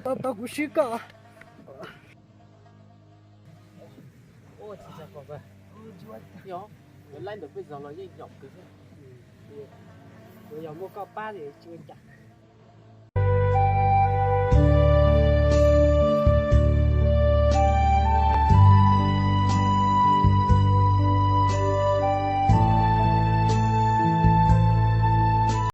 Tau, tau kuv swb koj. Yog, yuav laib ntawm peb zos los yeej yom kawg. Yog muaj koj pab ces tsis ua cas.